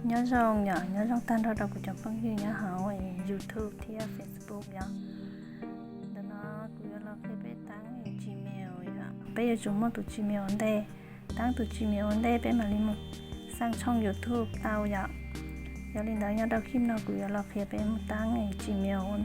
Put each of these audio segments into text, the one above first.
Nyob zoo yom, nyob zoo tag nrho rau kuv cov phooj ywg nyob hauv YouTube thiab Facebook yom. Ntawm no kuv yuav los qhia peb taab Gmail yom. Peb yuav tsum muaj tus Gmail ua ntej. Taab tus Gmail ua ntej peb mam li mus xaaj tshooj YouTube tau yom. Yog li ntawd nyob rau clip no kuv yuav los qhia peb mus taab Gmail.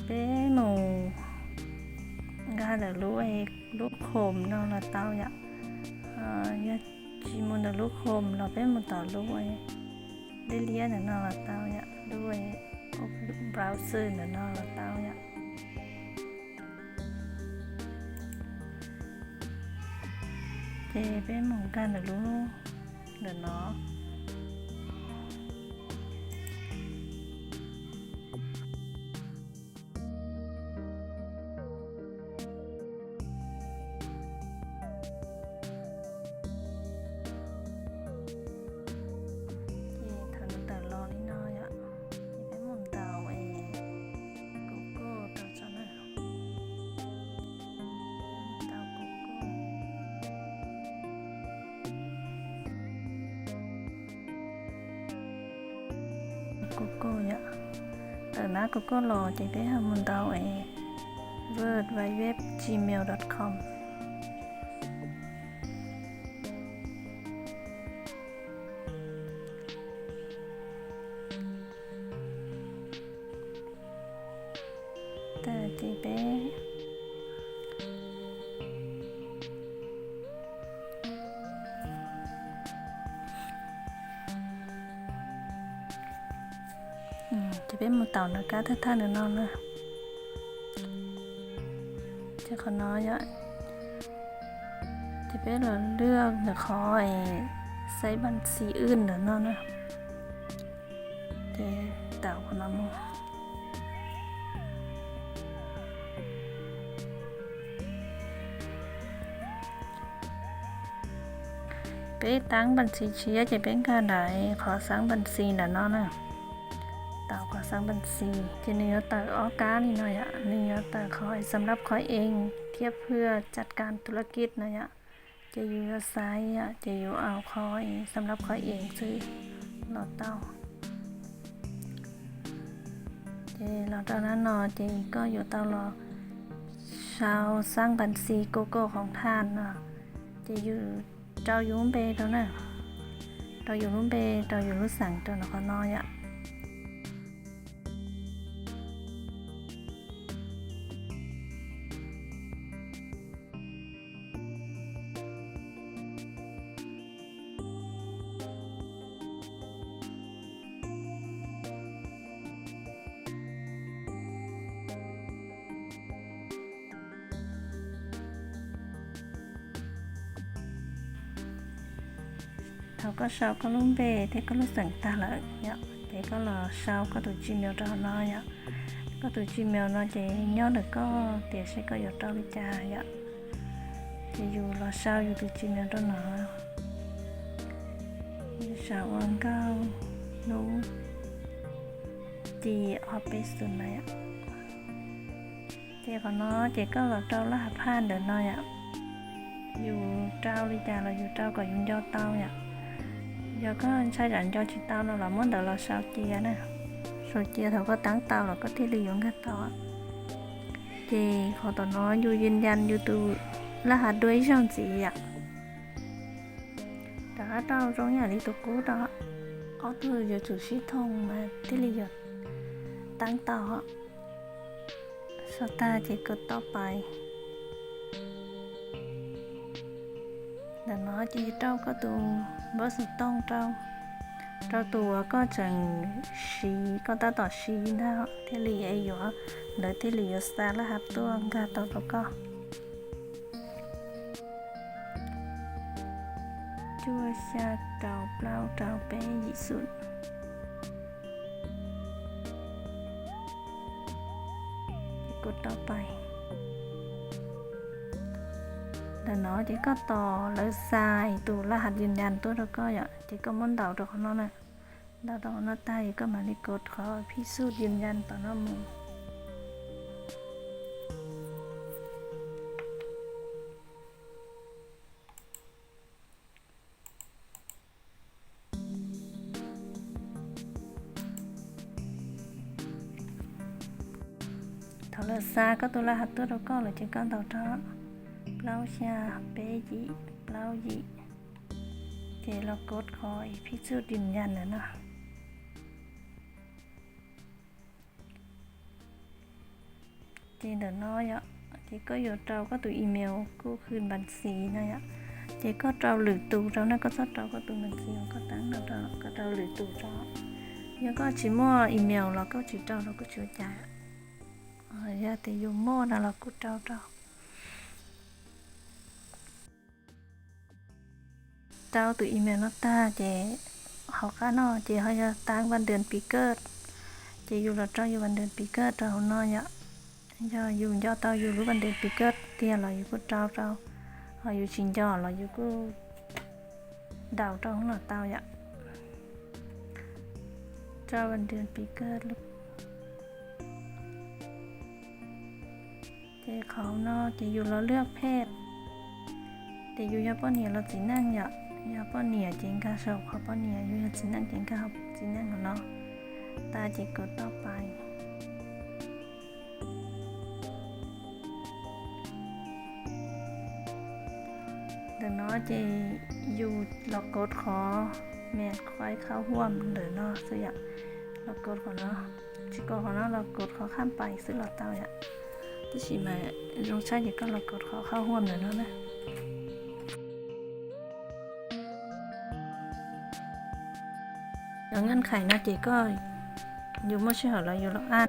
Peb mus nkag ntawm lub, lub Chrome no los tau yom. Yog tsis mus ntawm lub Chrome los peb mus tom lub liab liab ntawm no los tau yom, lub browser ntawm no los tau yom. Ces peb mus nkag ntawm lub, ntawm no. Ces thaum nws tawm los li no yom, ces peb mus ntaus Google rau tso na. Peb mus ntaus Google. Google yom. Tawm nab Google los ces peb ho mus ntaus es world wide web gmail dot com. Ces peb, ces peb mus taus nram kab thawj thawj ntawm no na. Ces qhov no yom, ces peb los lwaj ntawm qhov xaiv npas xis wb ntawm no na. Ces taus qhov no mus. Peb taab npas xis tshiab ces peb nkag nram qhov xaiv npas xis ntawm no na. Taus qhov xaiv npas xis ces nws yuav tawm ob kab li no yom, nws yuav tawm qhov xab lab qhov ees thiab phwj tsab kas thu la kij no yom. Ces yus yuav xaiv yom, ces yus au qhov xab lab qhov ees xwb los tau. Ces los rau nab no ces koj yuav tau los sau xab npas xis Google qhov thaj no, ces yus rau yus lub npe rau na, rau yus lub npe, rau yus lub xeem rau nram qhov no yom. Thaum koj sau koj lub npe thiab koj lub xeem tag lawm yom, ces koj los sau koj tus Gmail rau hauv no yom. Koj tus Gmail no ces nyob ntawm koj tiam sis koj yuav rau li cas yom. Ces yus los sau yus tus Gmail rau no. Yus sau ua Nkauj Hnub Ci ob peb xus na yom. Ces qhov no ces koj los rau laj has phaj ntawm no yom. Yus rau li cas los yus rau kom yus nco tau yom. Yog koj ntshai tsam nco tsis tau no los muab ntawd los sau cia na. Sau cia thaum koj taab tau los koj thiaj li yuav nkag tau. Ces qhov tom no yus yws yas yus tus laj has dua ib zaug ntxiv yom. Rov qab rau zoo ib yam li tus qub rau, ob tug yuav tsum sib thooj mas thiaj li yuav taab tau. Sau tag ces kos tau pais. Ntawm no ces rau koj tus npawb xov tooj rau, rau tus uas koj tseem siv, koj tab tom siv ntag thiaj li yuav, lawv thiaj li yuav xa laj has tuaj nkag tau rau koj. Cuaj xya rau plaub rau peb yim xum. Ces kos tau pais. Ntawm no ces koj tos lawv xa tus laj has yws yas tuaj rau koj yom, ces koj muab ntaus rau qhov no na. Ntaus rau qhov no tag ces koj mam li kos qhov phij xub yws yas tom no mus. Thaum lawv xa koj tus laj has tuaj rau koj lawm ces koj ntaus rau plaub xya peb yim plaub yim, ces los kod qhov phij txuj dim yas ntawm no. Ces ntawm no yom, ces koj yuav rau koj tus email kuj khw npas xiv no yom. Ces koj rau lwm tus rau na, koj txhob rau koj tus npas xiv uas koj teeb no rau, koj rau lwm tus rau. Yog koj tsis muaj email los koj tsis rau los kuj tsis ua cas. Yog tias yus muaj no los kuj rau rau. Rau tus email no tag ces hauv qab no ces ho yog teeb vas das pis kawj, ces yus los rau yus vas das pis kawj rau hauv no yom. Yog yus nco tau yus lub vas das pis kawj tiag los yus kuj rau rau, ho yus tsis nco los yus kuj ntaus rau hauv no tau yom. Rau vas das pis kawj. Ces qhov no ces yus los lwaj phej, ces yus yog poj niam los txiv neej yom. Yog poj niam ces nkag saum qhov poj niam, yus yog txiv neej ces nkag txiv neej hauv no. Tas ces kod toj pais. Ntawm no ces yus los kod qhov me qhuaib khauj huam ntawm no xwb yom. Los kod qhov no, tsis kod qhov no los kod qhov khaj pais xwb los tau yom. Tab sis mas zoo tshaj ces koj los kod qhov khauj huam ntawm no na. Cov naj khais no ces koj, yus muaj sij hawm los yus los aj,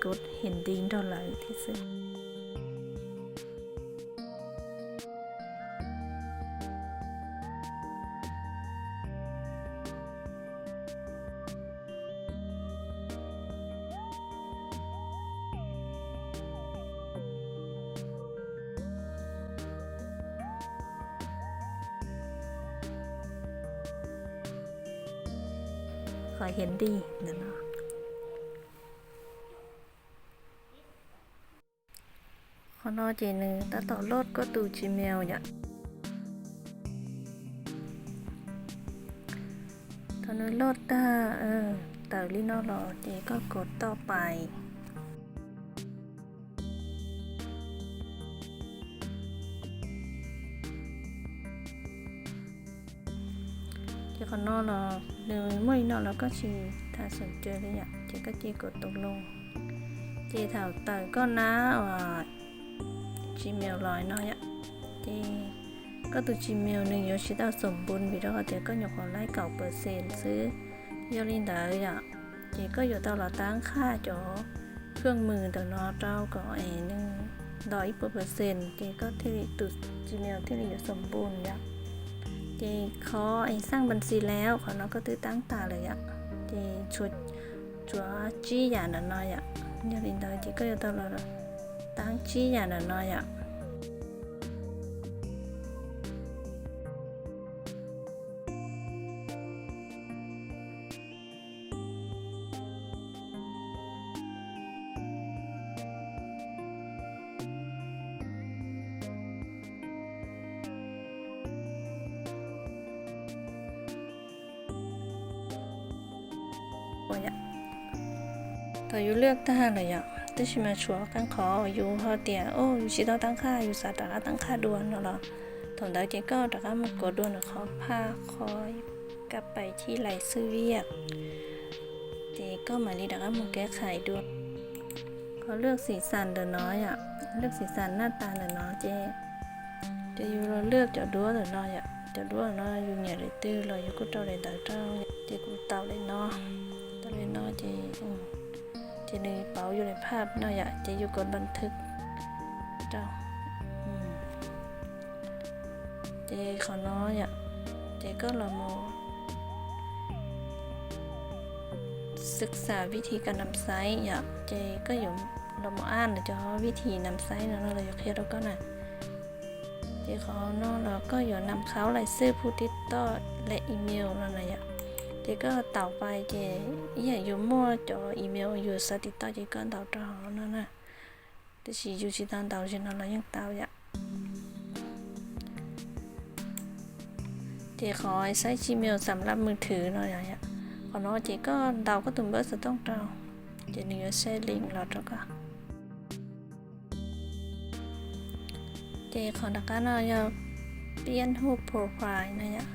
kod hem nti nrog lawv thiab xwb. Qhov hiav nti ntawm no. Qhov no ces nws tab tom load koj tus Gmail yom. Thaum nws load tag tawm li no los ces koj kod toj pais. Ces qhov no los nws muaj li no los koj tsis tas xom caw li yom, ces koj cia li kod tus loo. Ces thaum tawm koj nab uas Gmail los no yom, ces koj tus Gmail nws yuav tsis tau xom npun vim rau qhov tias koj nyuam qhuav laib kaum percent xwb. Yog li ntawd yom, ces koj yuav tau los tab qhaj cov khwj mws ntawm no rau kom es nws nto ib puas percent ces koj thiaj li tus Gmail thiaj li yuav xom npun yom. Ces qhov es xaj npas xis laus qhov no koj twb tab tas lawm yom, ces tsuav tsib yam ntawm no yom. Yog li ntawd ces koj yuav tau los tab tsib yam ntawm no yom. Thaum yus lwaj tag lawm yom, tab sis mas tshuav qee qhov yus ho tias o yus tsis tau tab qhaj, yus xav rov qab tab qhaj dua no los, thaum ntawd ces koj rov qab mus kov dua ntawm qhov phaj qhov kab pais thib lais xwb viaj, ces koj mam li rov qab mus kev qhais dua. Qhov lwaj xim xas ntawm no yom, lwaj xim xas naj tas ntawm no ces, ces yus los lwaj cov duab ntawm no yom, cov duab no yus nyiam daim twg los yus kuj rau daim ntawd rau, ces kuv tau daim no, tau daim no ces, ces nws pauv yus daim phaj no yom, ces yus kov npas thwv rau. Ces qhov no yom, ces koj los mus xwb xas vib thib kas nam xaiv yom, ces koj yuav los mus aj ntawm cov vib thib nam xaiv no no los yuav qhia rau koj na. Ces qhov no los koj yuav nam khaub lais xwb phu tib toj lem email no na yom. Ces koj taus pais ces ib yam yus muaj cov email yus xav tib toj ces koj ntaus rau hauv no na. Tab sis yus tsis tau ntaus ze no los yeej tau yom. Ces qhov xaiv Gmail xam laj mws thwv no, qhov no ces koj ntaus koj tus npawb xov tooj rau, Ces nws yuav share link los rau koj. Ces qhov nram qab no yog piav hu profile no yom.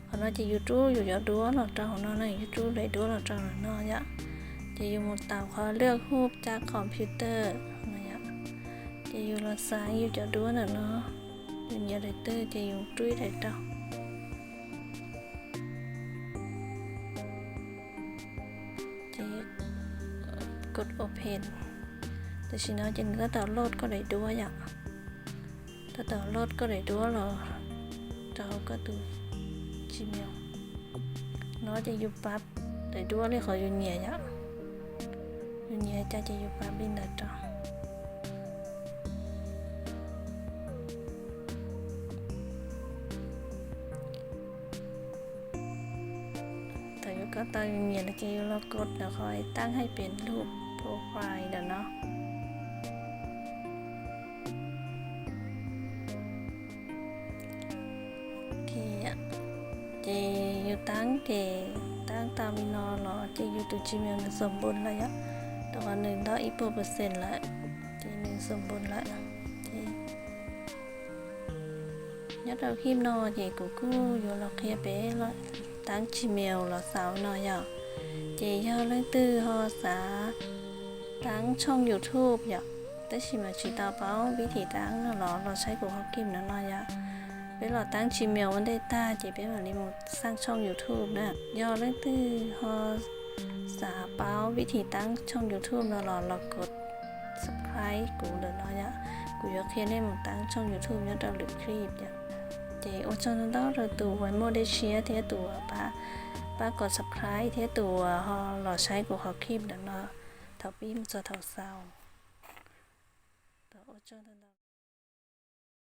Qhov no ces yus rub yus cov duab los rau hauv no na, yus rub daim duab los rau hauv no yom. Ces yus mus taus qhov lwaj hu caj computer no yom. Ces yus los xaiv yus cov duab ntawm no, yus nyiam daim twg ces yus rub ib daim rau. Ces kod open. Tam sim no ces nws tab tom load koj daim duab yom. Tab tom load koj daim duab los rau koj tus Gmail. No ces yus pab daim duab li qhov yus nyiam yom. Yus nyiam cas ces yus pab li ntawd rau. Thaum yus kov tau yus nyiam lawm ces yus los kod ntawm qhov tab hais piav hu profile ntawm no. Ces yus tab ces tab tau li no los ces yus tus Gmail nws xom npun lawm yom. Rau qhov nws ntau ib puas percent lawm, ces nws xom npun lawm. Ces nyob rau clip no ces kuv kuj yuav los qhia peb tab Gmail los xaus no yom. Ces yog leej twg ho xav tab tshooj YouTube yom, tab sis mas tsis tau paub vib thim tab no los los saib kuv qhov clip no no yom. Peb los tab Gmail ua ntej tag ces peb mam li mus xaaj tshooj YouTube na. Yog leej twg ho xav paub vib thim tab tshooj YouTube no los los kod subscribe kuv ntawm no yom. Kuv yuav qhia nej mus tab tshooj YouTube nyob rau lwm clip yom. Ces ua tsaug ntau ntau rau tus uas muaj dej siab thiab tus uas pab kod subscribe thiab tus uas ho los saib kuv qhov clip ntawm no thaum pib mus txog thaum xaus. Ua tsaug ntau ntau.